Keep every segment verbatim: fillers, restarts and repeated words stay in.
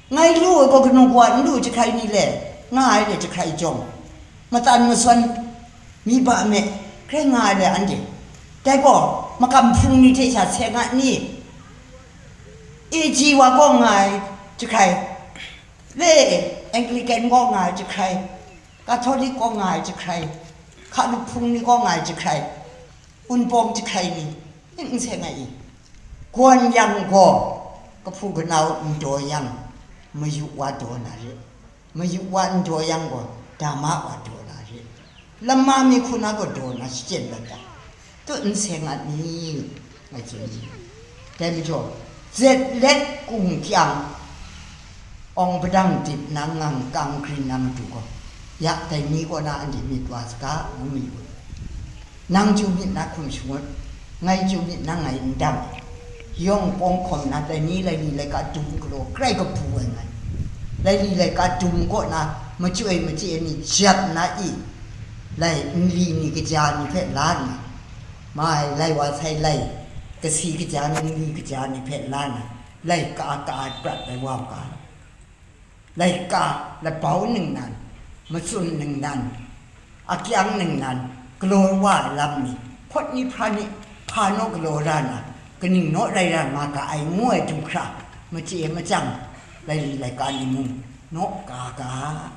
Ngai lu ai gaw kanu kawa n lu jahkrai ni le, nga ai le jahkrai jawng, matsan masawn mi ba me, hkrai nga ai le anhte. Dai gaw, makam hpung ni hte sha seng a ni? A G wa gaw nga ai jahkrai, le Anglican gaw nga ai jahkrai, Catholic gaw nga ai jahkrai, hkalup hpung ni gaw nga ai jahkrai, Wunpawng jahkrai ni, ning n seng ai i? Gawn yang gaw, kahpu kanau n daw yang, mayu wa daw na re. Mayu wa n daw yang gaw, dama wa daw na re. Lama mi hku na gaw daw na shachyen dat ta? Tu n seng a ni? Ngai tsun ni. Dai majaw, zet let kung kyang, awng padang dip na ngang kang grin na matu gaw, ya dai ni kaw na anhte myit wa saga, ngu mi u. Nang chyu myit na hkum shangut, ngai chyu myit na ngai n dang. Yawng pawng hkawm na laini laini laika dum galaw grai kabu ai ngai. Laini laika dum kaw na machyoi machye ni jat na i, lai nli ni kaja ni hpe la nna, mai lai wa sai lai, kasi kaja ni nli kaja ni hpe la nna, laika ka ai prat ai wa u ga. Laika labau ningnan, matsun ningnan, akyang ningnan, galaw wa ai lam ni, hpawt ni hpra ni, hpa naw galaw ra na, kaning naw rai ra nga ga ai ngu ai du hkra, machye machyang, laili laika ni mung, naw ka ga,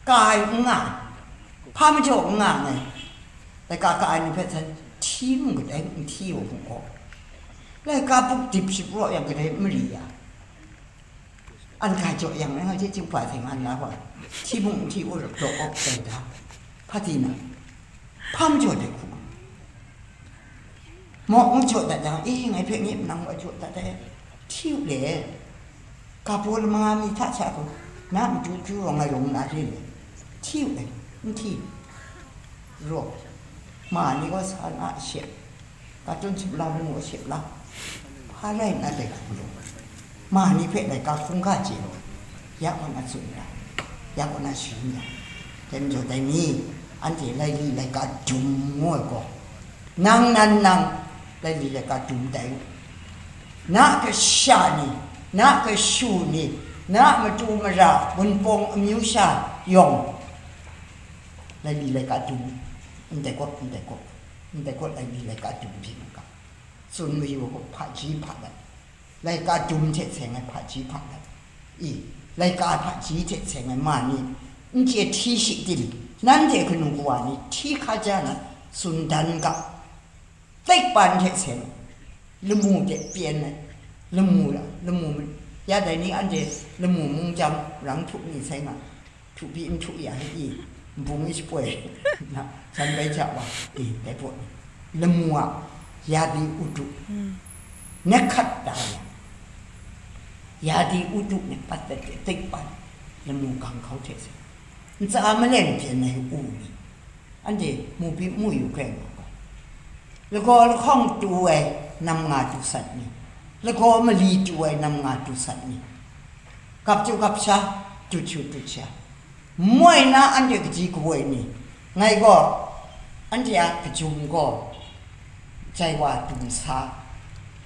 ka ai n nga ai, hpa majaw n nga ai, laika ka ai ni hpe san, hti mung kadai n hti wa hku gaw, laika buk dip shapraw yang kadai n mari ya. An ga jaw yang, ngai hte chyingpa hte nga la wa, hti mung n hti u, rak daw awk tai da, hpa di na, hpa majaw de hku. Mawk n jaw dat yang, e, ngai hpe nye manang wa jaw dat ai, hti u le, ga baw lama mi hta sha gaw, na matu tu rawng ai rawng na re le, hti u le, n hti, raw, ma ni gaw sa na a she. Katun sip la, lamu sip la, hpa rai nna dai hku law, ma ni hpe laika hkungga chye law, ya kaw na tsun ra, ya kaw na sharin ra, dai majaw dai ni, anhte laili laika dum ngu ai gaw, nang nan nang laili laika dum tai u. Na kasha ni, na kashu ni, na matu mara, wunpawng amyu sha yawng, laili laika dum, ndai gaw, ndai gaw, ndai gaw laili laika dum hpyi mu ga. Tsun mayu gaw hpaji hpa dat, laika dum hte seng ai hpaji hpa dat, i, laika hpaji hte seng ai ma ni, n chye hti shi tim, nanhte kanu kawa ni hti hkaja na tsun dan ga. Tsaikpan hte seng, lamu hte pyen ai, lamu, lamu, ya dai ni anhte lamu mung jang, rang htuk ni sai nga, htuk pyi n htuk ya i, nbung e shapoi, na, san bai hta wa, i, dai pawt ni, lamu a, ya di utu, nehkhat da ya, ya di utu nehkhat da hte, tsaikpan, lamu gang hkau hte seng, ntsa maleng pyen ai u ni, anhte mu pyi mu yu hkrai nga ga. Lagaw lahkawng tu ai nam nga tu sat ni, lagaw mali tu ai nam nga tu sat ni, gap chyu gap sha, tut chyu tut sha, moi na anhte kaji kawoi ni, ngai gaw, anhte a kajum gaw, jai wa dum sa,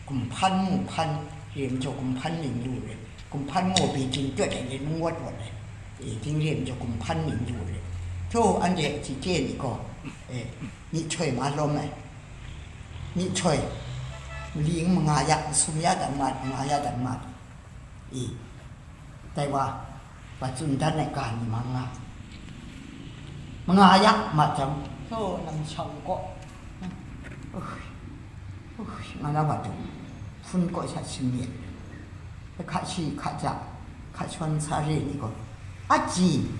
gumhpan mu hpan, re majaw gumhpan ning lu re, gumhpan mu Beijing tut ai ni nung wat wat ai, e, ting re majaw gumhpan ning lu re. Hto anhte a ji chye ni gaw, e, myihtoi ma lawm ai, myihtoi, mali manga ya, masum ya dan mat, manga ya dan mat, i, dai wa, wa tsun dan ai ga ni ma nga, manga ya ma jang, so, nang shang gaw, uh, uh, nga na wa dung, hpun kaw sha shin myit, hka shi, hka ja, hka shawn sa re ni gaw, a ji,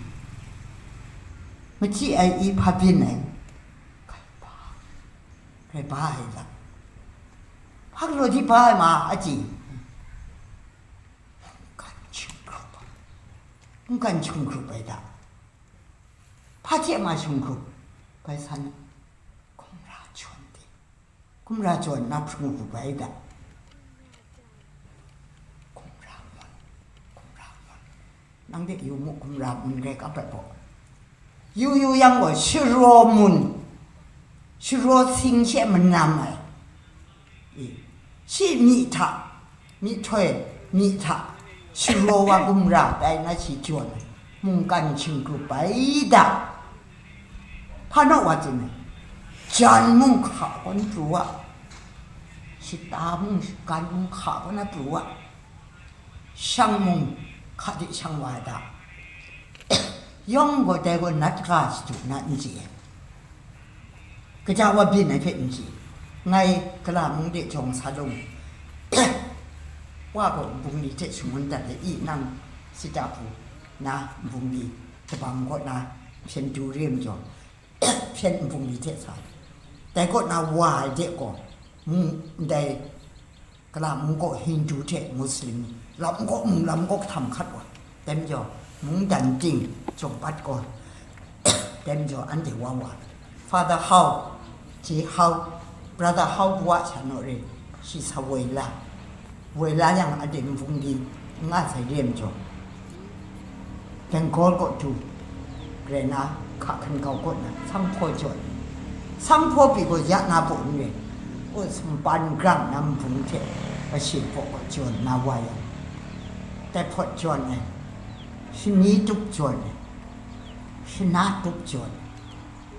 machyi ai i hpa byin ai, kai ba, kai ba ai la, hpa galaw di ba ai ma, a ji. N kan hkying hkrup, n kan hkying hkrup ai da. Hpa hte ma hkying hkrup, bai san, hkumra jawn de, hkumra jawn na hpung hkrup ai da. Hkumra mun, hkumra mun, nang de yu mu, hkumra mun rai kap ai gaw. Yu yu yang gaw, sharaw mun, sharaw sing she manam ai, e, shi myi hta, myihtoi, myi hta, Sharaw wa gumra tai na shi jawn ai, mungkan shingkrup bai da. Hpa naw wa tsun ai, jan mung hka kaw na pru wa, shata mung, gan mung hka kaw na pru wa, shang mung hka de shang wa ai da. Yawng gaw dai gaw nat ga shadu na n chye ai. Kaja wa byin ai hpe n chye. Ngai Kala mung de jawng sa lung, wa gaw nbungli hte shangun dat ai, i nang sita hpu na nbungli kabang kaw na hpyen du re majaw, hpyen nbungli hte sa ai. Dai kaw na wa ai de gaw, mung ndai Kala mung kaw Hindu hte Muslim, lam kaw mung lam kaw htam hkat wa, dai majaw, mungdan ting, jawm pat gaw, dai majaw, anhte wa wa, Father How, J How, Brother How wa sha naw re, shi sa woi la, woi la yang, anhte nbungli n nga sai re majaw, Bengal kaw du, rai na, hka hkan kau kaw na, sanghpaw jawn, sanghpaw pyi gaw ya na pawt n rai, u sumpan grang na nbung hte kashe hpaw kaw jawn na wa yang, dai hpawt jawn ai, shani tup jawn ai, shana tup jawn ai,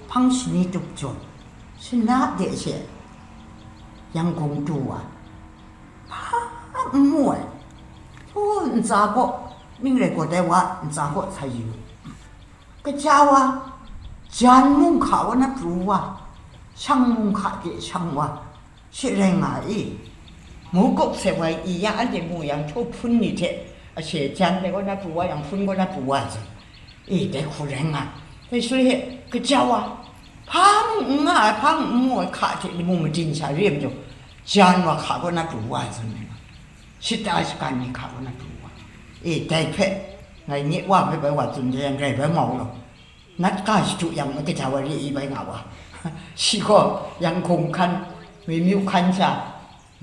hpang shani tup jawn, shana de she, Yangon du wa, hpa n mu ai. Hpu ntsa kaw, ning rai gaw dai wa ntsa kaw sa yu. Kaja wa, jan mung hka wa na pru wa, shang mung hka de shang wa, shi rai nga i? Mu kup se wai i ya, anhte mu yang, htu hpun ni hte ashe jan dai kaw na pru wa yang, hpun kaw na pru wa ai zawn, e, dai hku rai nga. Dai shaloi e, kaja wa, hpa mung n nga ai, hpa mung n mu ai, hka hte lamu madin sha re ai majaw, jan wa hka kaw na pru wa ai zawn rai nga. Shata shagan ni hka kaw na pru wa. E, dai hpe, ngai nye wa hpe bai wa tsun jang, grai bai mau law. Nat ga shadu yang, mai kaja wa re i bai nga wa. Shi gaw, Yangon hkan, Mimyu hkan sha,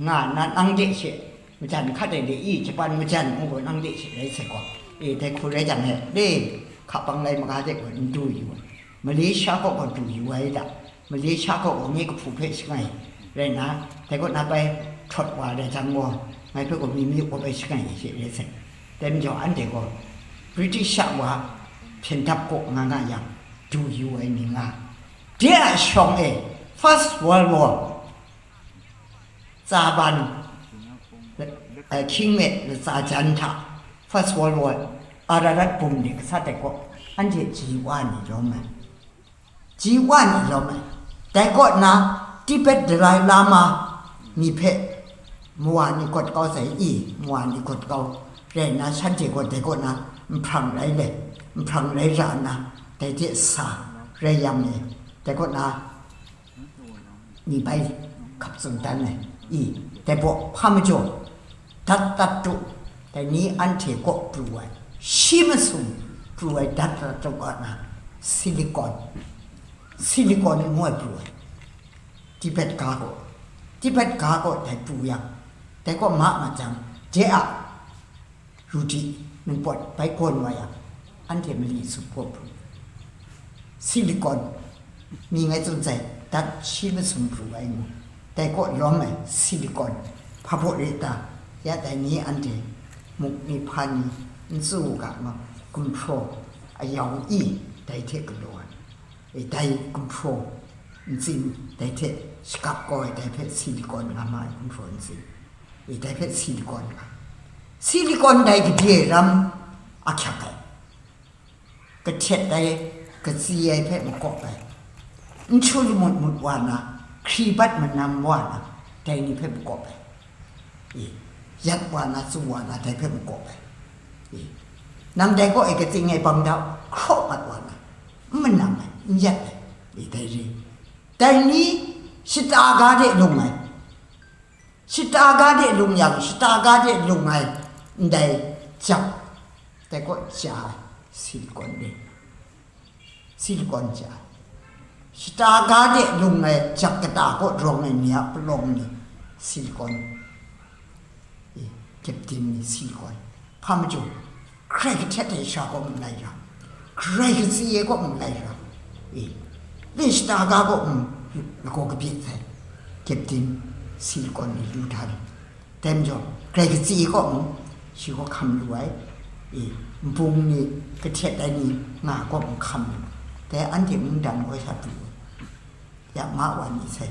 nga nna nang de she, majan hkat ai de i, Japan majan ngu gaw nang de she rai sai gaw, e, dai hku rai jang he, le, hka pang lai maga de gaw n du yu ai. Malaysia kaw gaw du yu ai da, Malaysia kaw gaw nye kahpu hpe shangai, rai nna, dai kaw na bai htawt wa rai jang gaw, ngai hpe gaw Mimyu kaw bai shangai ai she rai sai. Dai majaw, anhte gaw British wa hpyen dap kaw nga nga yang, du yu ai ni nga. De a shawng e, First World War, tsa ban, eh, hkying me latsa jan hta, First World War, Ararat bum de gasat ai kaw, anhte ji wa ni lawm ai. Ji wa ni lawm ai. Dai kaw na, Tibet Dalai Lama ni hpe mawa ni gawt kau sai i, mawa ni gawt kau rai nna, shanhte gaw dai kaw na nhprang rai le, nhprang rai ra nna, dai hte sa rai yang e, dai kaw na, ni bai hkap tsun dan ai i, dai baw hpa majaw, dat dat tu, dai ni anhte kaw pru ai, shi masum pru ai dat dat tu kaw na, silicon, silicon ngu ai pru ai, Tibet ga kaw, Tibet ga kaw dai pru yang, dai kaw ma ma jang, de a, Ruti ningpawt bai gawn wa yang, anhte mali sup kaw pru, silicon, mi ngai tsun sai, dat shi masum pru ai ngu, dai kaw lawm ai silicon, hpa baw re ta, ya dai ni anhte muk ni hpa ni n tsu u ga ma, gumhpraw ayau i dai hte galaw ai, e dai gumhpraw ntsin dai hte shakap kau ai dai hpe silicon nga ma ai gumhpraw ntsin. E dai hpe silicon nga. Silicon dai gade ram ahkyak ai. Kahtet ai, katsi ai hpe makawp ai. N chu lamut mut wa na, hkri bat manam wa na, dai ni hpe makawp ai. E, yat wa na, tsu wa na, dai hpe makawp ai. E, nang dai kaw e katsing e bang da, hkraw mat wa na, n manam ai, n yat ai. E, dai re. Dai ni shata ga de lung ai. Shata ga de lung yang, shata ga de lung ai, ndai jap, dai kaw ja ai, silicon de, silicon ja ai. Shata ga de lung ai jap kata kaw rawng ai ni a palawng ni, silicon, e, kyepdin ni, silicon. Hpa majaw, Grai kahtet ai sha kaw mung lai ra, grai katsi ai kaw mung lai ra, e, le shata ga kaw mung lagaw kabye sai, kyepdin, silicon ni lu hta lu, dai majaw, grai katsi ai kaw mung, shi gaw hkam lu ai, e, nbung ni, kahtet ai ni nga gaw n hkam lu, dai anhte mungdan gaw sha pru ai. Ya ma wa ni sai,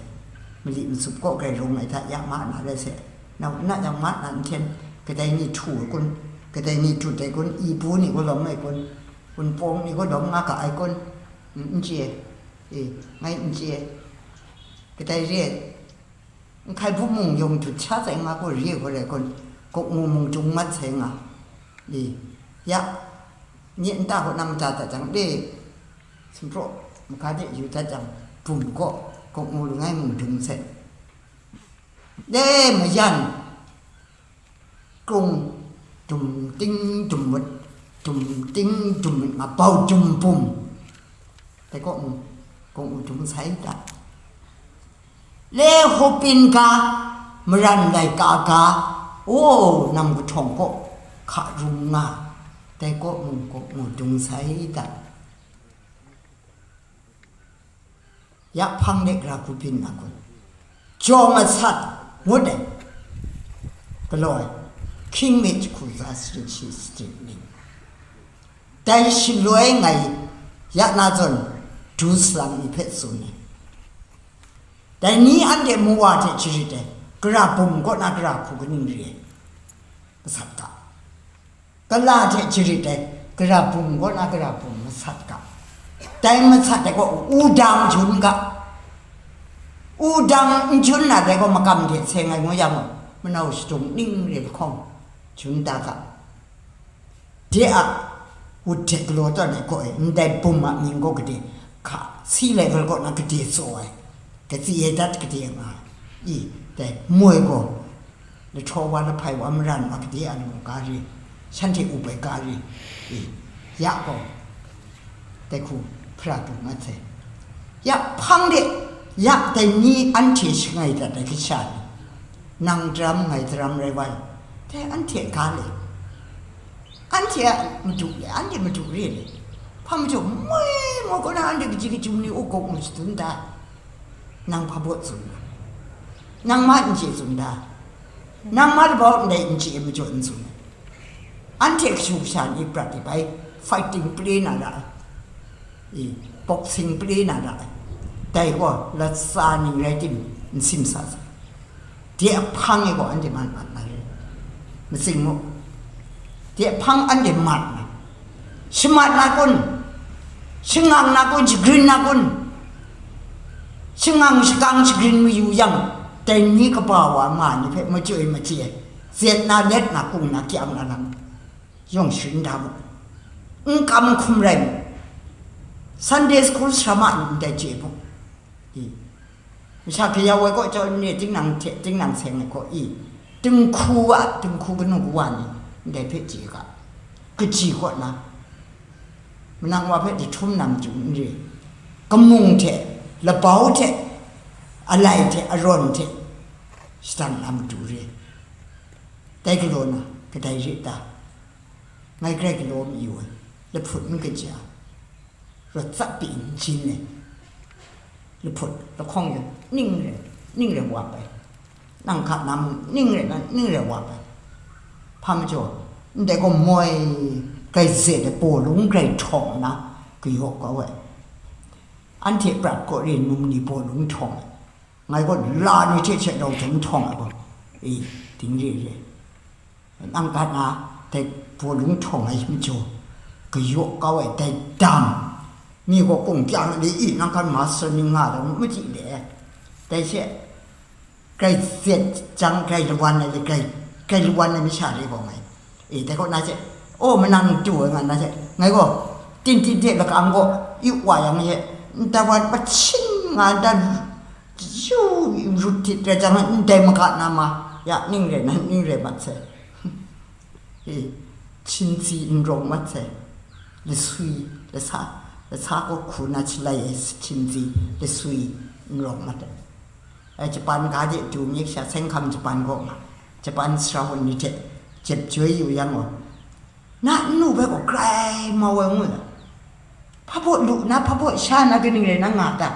mali matsup kaw grai rung ai hta ya ma na rai sai, na, na ya ma na nhten, kadai ni htu ai kun, kadai ni tut ai kun, ipu ni gaw lawm ai kun, wunpawng ni gaw lawm nga ga ai kun, n, n chye, e, ngai n chye, kadai re ai. Nhkai bum mung yawng dut sha sai nga gaw re gaw rai kun, guk ngu mung dung mat sai nga, e, ya, nye nta kaw na mata dat jang, le, sumpraw maga de yu dat jang, bum gaw guk ngu langai mung dung sai, le, mayan, krung, dum ting dum mut, dum ting dum mut nga bau dum bum, dai kaw mu, guk ngu dung sai da. Le hupin ga, maran laika ga, o, nam kahtawng kaw hka rung nga, dai kaw mu, guk ngu dung sai da. Ya hpang de gara hku byin na kun, jaw masat ngut ai, galaw ai, hkying mi jahku za sadi shi sadi ning, dai shaloi ngai ya na zawn du salang ni hpe tsun ai. Dai ni anhte mawa hte jarit ai, gara bum kaw na gara hku kaning re ai, masat ga. Kala hte jarit ai, gara bum kaw na gara bum masat ga. Dai masat ai gaw wudang jun ga. Wudang n jun na dai gaw makam hte seng ai ngu yang gaw, manau shadung ning re lahkawng jun da ga. De a, wut hte galaw tawn ai gaw e, ndai bum a mying gaw gade, hka si lai gal kaw na gade tsaw ai, katsi e dat gade nga ai, i, dai moi gaw, lahtaw wa, lahpai wa, maran wa, gade a lamu ga re, shanhte up ai ga re, i, ya gaw, dai hku hpra dung mat sai. Ya hpang de, ya dai ni anhte shangai dat ai kasha ni, nang daram ngai daram rai wa, dai anhte ga le. Anhte a madu le, anhte madu re le, hpa majaw moi moi kaw na anhte kaji kajum ni u gawk mu shadun da, nang hpa baw tsun ga, nang ma n chye tsun da, nang ma labau ndai n chye majaw n tsun. Anhte kashu kasha ni prat e bai, fighting play na ra ai, i, boxing play na ra ai, dai gaw latsa ning rai tim, n sim sa sa. De ahpang e gaw anhte mat mat na re, matsing mu. De ahpang anhte mat na, shamat na kun, shangang na kun, shagrin na kun, shangang shakang shagrin mayu yang, dai ni kaba wa ma ni hpe machyoi machye, zet na, let na, kung na, kyang na lam yawng sharin da mu, n kam hkum rai mu, Sunday school sara ma ni ndai chye mu. I, masha kayau ai kaw, chyaw n re, tinang hte tinang seng ai kaw, i, dinghku a, dinghku kanu kawa ni ndai hpe chye ga, kaji kaw na, manang wa hpe jahtum na matu n re, kamung hte, labau hte, alai hte, arawn hte, shadang na matu re, dai galaw na, kadai re ta? Ngai grai galaw mayu ai, lahput n kaja, rawt tsap pyi n jin ai, lahput lahkawng yang ning rai, ning rai wap ai, nang hka na mung ning rai na, ning rai wap ai, hpa majaw, ndai gaw moi, grai zet ai bawlung grai htawng na, kayawk kau ai, anhte prat kaw re num ni bawlung htawng ai, ngai gaw la ni hte hte rau htum htawng ai gaw, e, ding re re. Nang gat na, dai bawlung htawng ai majaw, kayawk kau ai dai dam, mi gaw kung kyang li i, nang hkan master ning nga dai machyi le, dai she, grai zet jang, grai lawan ai le, grai, grai lawan ai masha re gaw ngai, e, dai kaw na she, o, manang du ai nga na she, ngai gaw, tin tin hte lakam gaw, i wa yang she, nta wan pachin nga dan, yu, rut htit rai jang, ndai maga na ma, ya ning rai na, ning rai mat sai. E, hpyin si n rawng mat sai. Lasui, lasa, lasa kaw hku na shalai ai hpyin si, lasui n rawng mat ai. Ai, Japan ga de du myit sha, seng hkam Japan kaw nga, Japan sara hun ni hte jep joi yu yang gaw, na nnu bai gaw grai mau ai ngu ai. Hpa baw lu na, hpa baw sha na, kaning rai na nga ta?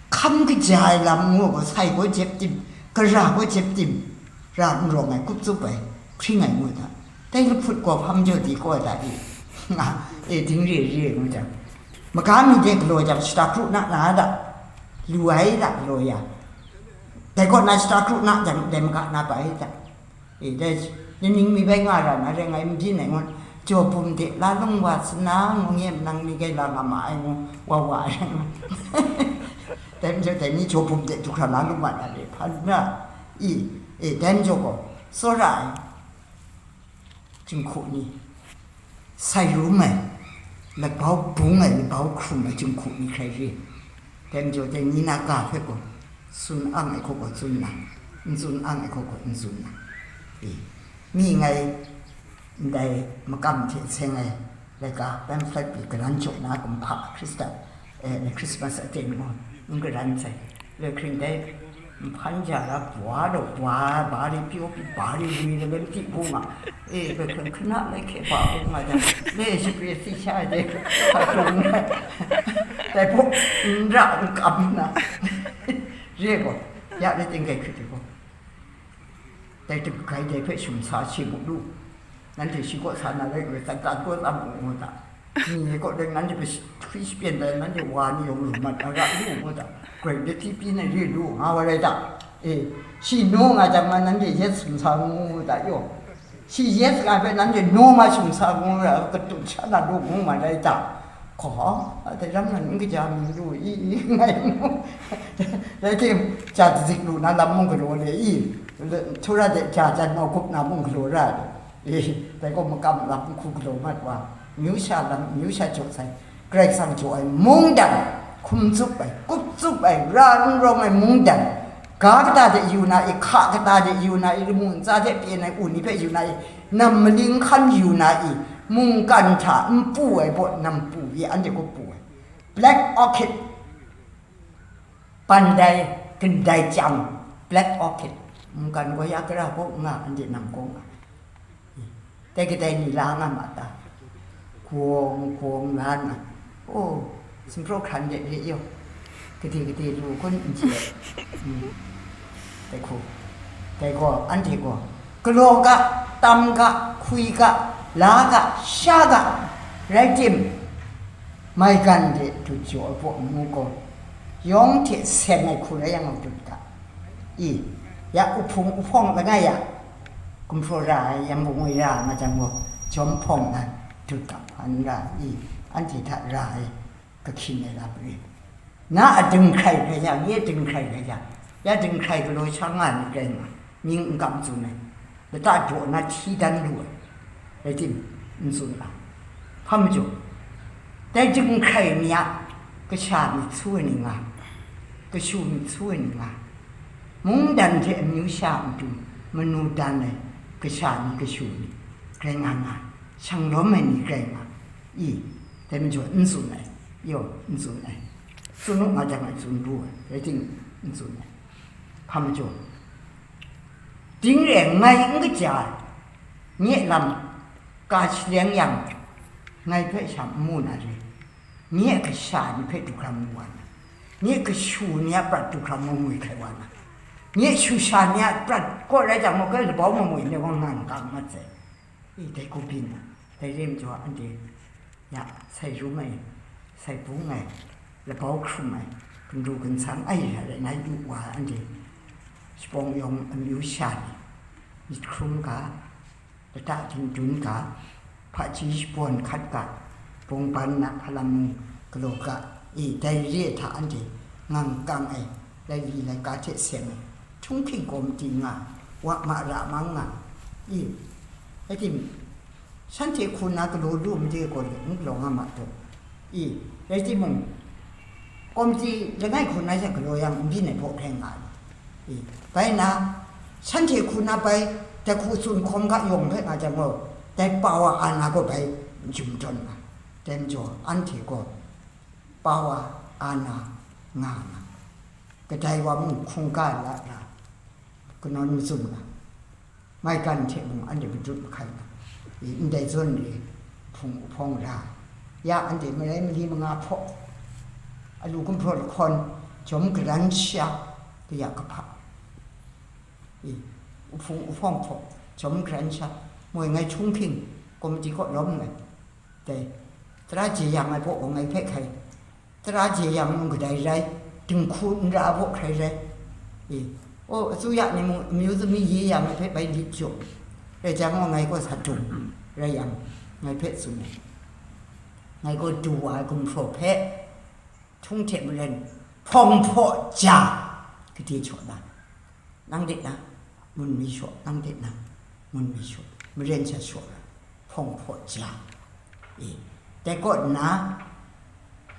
Hkam kaja ai lam ngu gaw, sai gaw jep tim, gara gaw jep tim, ra n rawng ai, kup tsup ai, hpring ai ngu ta? Dai lahput gaw hpang jaw di kaw ai ta i? Nga, e, ding re re ngu jang, maga mi de galaw jang, shata kru na na da, lu ai da galaw ya. Dai kaw na shata kru na jang, dai maga na bai da. E, dai, ni ning mi bai nga ra na, rai ngai, n byin ai ngun, jaw bum de, la lung wa sana, ngu nge manang ni gai la nga ma ai ngu, wa wa ai ngu. Dai majaw, dai ni jaw bum de, du hkra la lung wa na re, hpa lu na, i, e, dai majaw gaw, tsawra ai. Jinghku ni, sai rum ai, labau bung ai, labau hkrum ai jinghku ni hkrai re. Dai majaw dai ni na ga hpe gaw, tsun ang ai hku gaw tsun na, n tsun ang ai hku gaw n tsun na. E, mi ngai ndai makam hte seng ai laika pamphlet pyi garan jaw na kumhpa Hkristan, eh, Christmas aten gaw n garan sai. Le hkring dai, nhpan ja la, bwa daw, bwa, ba ri pyaw pyi, ba ri wi, lagan ti bu nga. E, bai hkring hkana lai hkye ba bu nga jang, le shapri si sha de, hpa hkrung nga. Dai hpung n ra n kam na. Re gaw, ya le ting kai hkrit ai gaw. Dai tuk gai dai hpe shum sa shi mu lu. Nanhte shi kaw sa na rai nme, tsan tsan kaw tsam mu mu ta. Ni kaw dai nanhte hpe hkri shapyen dai, nanhte wa ni yawng lu mat na ra lu mu ta. Grai de ti pyi na re lu nga wa rai ta. E, shi nu nga jang ma nanhte yet sum sa mu mu ta yaw. Shi yet nga hpe nanhte nu ma shum sa mu ra, katut sha na lu mu ma rai ta. Hkaw, a dai ram nan n kaja mi lu i, i, ngai mu. Dai ting, ja dazik lu na lam mung galaw le i, htura de ja jan mau gup na mung galaw ra le i, dai gaw makam lam n hku galaw mat wa, amyu sha lam, amyu sha jaw sai, Karai Kasang jaw ai mungdan, hkum tsup ai, kup tsup ai, ra n rawng ai mungdan, ga kata de yu na i, hka kata de yu na i, lamu ntsa hte pyen ai u ni hpe yu na i, nam maling hkan yu na i, mungkan hta npu ai baw nam pu i, anhte gaw pu ai. Black orchid, pandai, gandai chyam, black orchid, mungkan gaw ya gara gaw nga, anhte nam gaw nga. Dai kadai ni la nga ma ta? Gawng, gawng la nna, oh, sumpraw hkran de re yaw, gade gade lu kun n chye. Mm. Dai hku, dai gaw, anhte gaw, galaw ga, tam ga, hkwi ga, la ga, sha ga, rai tim, maigan de dut jaw ai baw nmu gaw, yawng hte seng ai hku rai yang dut ga. I, ya uhpung uhpawng langai ya, gumhpraw ra ai, yambung ngwi ra ai, macam gaw, jawm hpawng na dut ga hpan ra i, anhte hta ra ai, kahkyin ai lam ri. Na a dinghkrai rai yang, nye dinghkrai rai yang, ya dinghkrai galaw sha nga ni rai nga, mying n kam tsun ai, lata daw na hti dan lu ai, rai tim, n tsun ai. Hpa majaw, dai dinghkrai mi a kasha myit su ai ni nga, kashu myit su ai ni nga, mungdan hte amyu sha matu manu dan ai kasha ni, kashu ni, grai nga nga, shang lawm ai ni grai nga, i, dai majaw n tsun ai, yaw, n tsun ai, tsun u nga jang ai tsun lu ai, rai tim, n tsun ai. Hpa majaw, ding re ai, ngai n kaja ai, nye lam ka shaleng yang, ngai hpe sha n mu na re, nye kasha ni hpe du hkram mu wa na, nye kashu ni a prat du hkram mu ngwi hkrai wa na, nye shu sha ni a prat kaw rai jang, mawk ai labau mamwi ni wang nga n kang mat sai. I, dai hku byin ai, dai re majaw anhte ya, sai rum ai, sai bung ai, labau hkrum ai, ginru ginsang ai hta rai na yu wa ai anhte, shapawng yawng amyu sha ni, myit hkrum ga, lata dindun ga, hpaji shabawn hkat ga, bungban na hpa lam mung galaw ga, i, dai re ai hta anhte ngang kang ai, laili laika hte seng ai, htunghking kawmti nga, wa ma ra ma nga, i, rai tim, shanhte hku na galaw lu made gaw n galaw nga ma taw, i, rai timung, kawmti langai hku na sha galaw yang n byin ai hpaw hkrai nga ai, i, bai na, shanhte hku na bai, dai hku tsun hkawm ga yawng hpe nga jang gaw, dai pawa ana gaw bai n jum tawn nga, dai majaw anhte gaw pawa ana nga nga, kadai wa mung hkungga la ra, kanawn mazum nga, maigan hte mung anhte madut mahkai nga, i, ndai zawn re, hpung uhpawng ra, ya anhte marai mali manga hpaw, alu gumhpraw lahkawn, jawm garan sha, kaya kahpa, i, uhpung uhpawng hpaw, jawm garan sha, moi ngai htung hking, komiti kaw lawm nngai. Dai, tara jeyang ai baw gaw ngai hpe hkai, tara jeyang mung kadai rai, dinghku nra baw hkrai rai. E, o, asuya ni mung amyu zumi ye yang ngai hpe bai lit jaw, rai jang gaw ngai gaw sa dung rai yang, ngai hpe tsun ai. Ngai gaw du wa ai gumhpraw hpe, htung hte maren, hpawng hpaw ja, gade shaw na, nang de na, mun mi shaw, nang de na, mun mi shaw, maren sha shaw na, hpawng hpaw ja. E, dai kaw nna,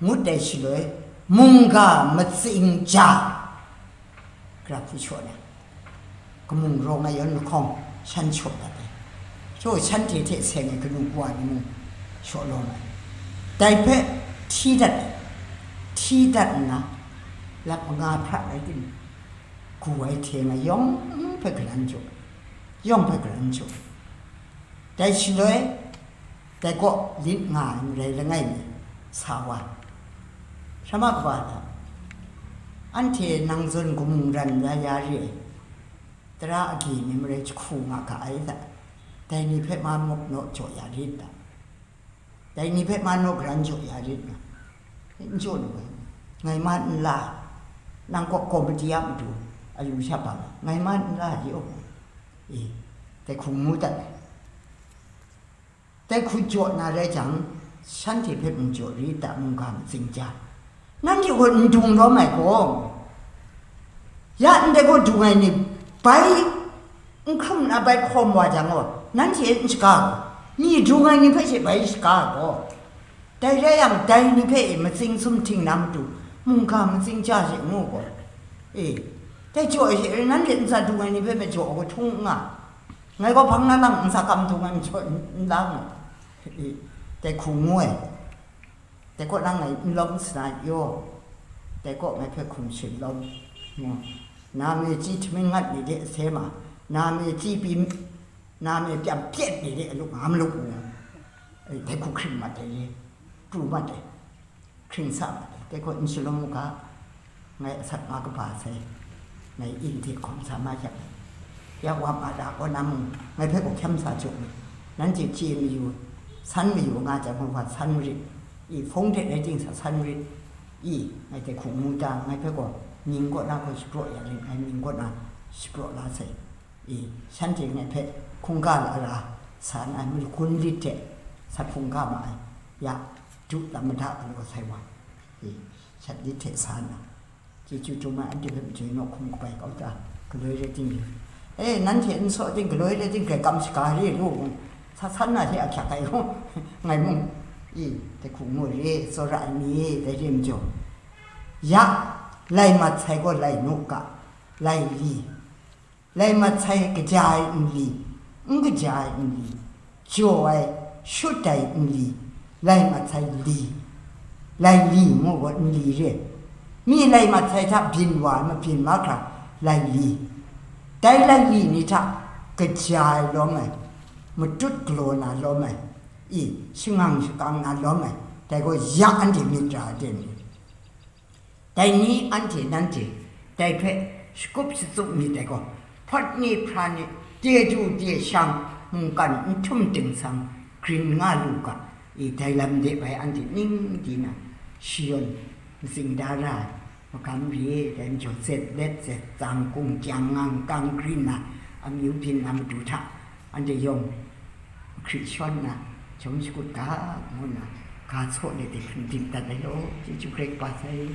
ngut ai shaloi, mungga matsing ja, grap hku shaw na, kamung rawng ai yawn lahkawng shan shaw dat ai. So, shanhte hte seng ai kanu kawa ni mung shaw lawm ai. Dai hpe hti dat ai, hti dat nna, lap manga hpra rai timung, gu ai hteng ai yawng hpe galan jaw, yawng hpe galan jaw. Dai shaloi, dai kaw lit nga ai marai langai mi sa wa, sha ma kaba hta, anhte nang zawn kamung ran ya ya re ai, tara agyi ni marai jahku nga ga ai hta, dai ni hpe ma naw jaw ya rit ta, dai ni hpe ma naw garan jaw ya rit nga, n jaw lu ai, ngai ma n la, nang kaw komiti a matu ayu sha bang ai, ngai ma n la, yaw, e, dai hku ngu dat ai. Dai hku jaw na rai jang, shanhte hpe mung jaw rit ta, mungga matsing ja. Nanhte gaw n dung lawm ai gaw, ya ndai gaw dung ai ni bai n hkrum na bai hkawm wa jang gaw, nanhte n shaga gaw, mi dung ai ni hpe she bai shaga ai gaw, dai rai yang, dai ni hpe e matsing sumhting na matu, mungga matsing ja she ngu gaw, e, dai jaw ai she, nanhte ntsa dung ai ni hpe majaw gaw htung n nga, ngai gaw hpang na lang ntsa kam dung ai majaw n, n la nga, e, dai hku ngu ai. Dai kaw nang ngai n lawm sa na yaw, dai kaw ngai hpe hkum shin lawm, ngu, na me chyi htamin ngat ni de, se ma, na me chyi pyi, na me pyam pyet ni de, a lup nga malup ngu, e, dai hku hkring mat ai, pru mat ai, hkring sa mat ai, dai kaw n shalawm u ga, ngai asak nga kaba sai, ngai yin hte hkawm sa ma yang, ya wa ma da kaw na mung, ngai hpe gaw hkyam sa jaw mi, nanhte chye mayu, san mayu nga jang, wa san marit, i, hpung hte rai ting sa san marit, i, ngai dai hku ngu ta, ngai hpe gaw mying kaw na gaw shapraw ya rit, ngai mying kaw na shapraw la sai, i, shanhte ngai hpe hkungga lara sa na ai, malakun lit hte sat hkungga ma ai, ya, du lam mada galaw sai wa, i, shat lit hte sa nna, chyeju htum ai, anhte hpe majoi naw hkum kabai kau ta, galoi rai ting, e, nanhte n saw ting, galoi rai ting, grai kam shaga re lu, sa san na hte ahkyak ai gaw, ngai mung, i, dai hku ngu re, tsawra ai mi, dai re majaw, ya, lai mat sai gaw lai nu ga, lai li, lai mat sai kaja ai nli, n kaja ai nli, jaw ai, shut ai nli, lai mat sai li, lai li ngu gaw nli re. Mi lai mat sai hta byin wa ai mabyin mahkra lai li, dai lai li ni hta kaja ai lawm ai, matut galaw na lawm ai, i, shangang shakang na lawm ai, dai gaw ya anhte myit ra ai ten re. Dai ni anhte nanhte dai hpe shagup shatsup myit ai gaw, hpawt ni hpra ni, chyeju chye shang, mungkan n htum ting sang, grin nga lu ga, i, dai lam de bai anhte ning di na, shayawn matsing da ra ai, magam re ai, dai majaw zet let zet tsang, kung kyang ngang kang grin na, amyu byin na matu hta, anhte yawng hkri shawn na, jawm shakut ga, ngu nna, ga saw let e hpring dim dat ai law, chyeju hkrai kaba sai.